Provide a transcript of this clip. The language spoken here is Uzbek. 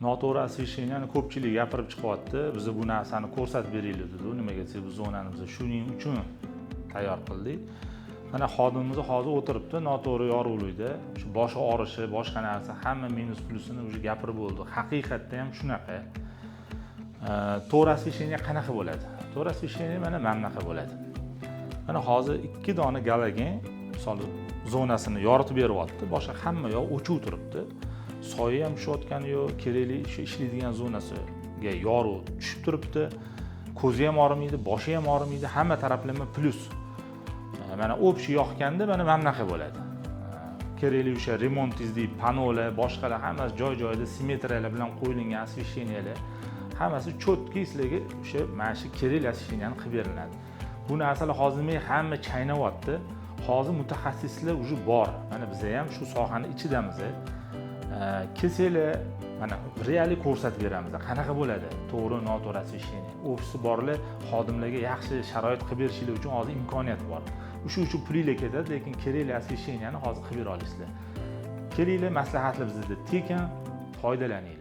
Noto'g'ri освещение ni ko'pchilik gapirib chiqyapti. Biza bu narsani ko'rsatib beraylik dedi. Nimaga desak, bu zonani biz shuning uchun tayyor qildik. Mana, xodimimiz hozir o'tiribdi noto'g'ri yorug'likda, shu boshi og'rishi, boshqa narsa, hamma minus plyusini уже gapirib bo'ldi. Haqiqatda ham shunaqa. To'g'ri освещение qanaqa bo'ladi? To'g'ri освещение mana bunaqa bo'ladi. Mana, hozir ikki dona galogen, misol, zonasini yoritib beryapti, boshqa hamma yoq o'chiq turibdi, soya ham tushayotgani yo'q. Kerakli shu ishlaydigan zonasiga yorug' tushib turibdi, ko'zi ham og'rimaydi, boshi ham og'rimaydi, hamma taraflama plyus. Mana, общий yoqganda mana bunaqa bo'ladi. Kerakli o'sha remontingizdagi panolar, boshqalar hammasi joy joyida simmetriyalar bilan qo'yilgan, освещения lar hammasi четкий, sizlarga o'sha mana shu kerakli освещение ni qilib beriladi. Bu narsalar hozir nimaga hamma chaynayapti? Hozir mutaxassislar уже bor, mana biza ham shu sohani ichidamiz. Kelsanglar, mana, реально ko'rsatib beramiz, qanaqa bo'ladi to'g'ri, noto'g'ri освещение. Ofisi borlar xodimlarga yaxshi sharoit qilib berishinglar uchun hozir imkoniyat bor. O'sha uchun pulinglar ketadi, lekin kerakli освещение ni hozir qilib bera olasizlar. Kelinglar, maslahatlar bizda tekin, foydalaninglar.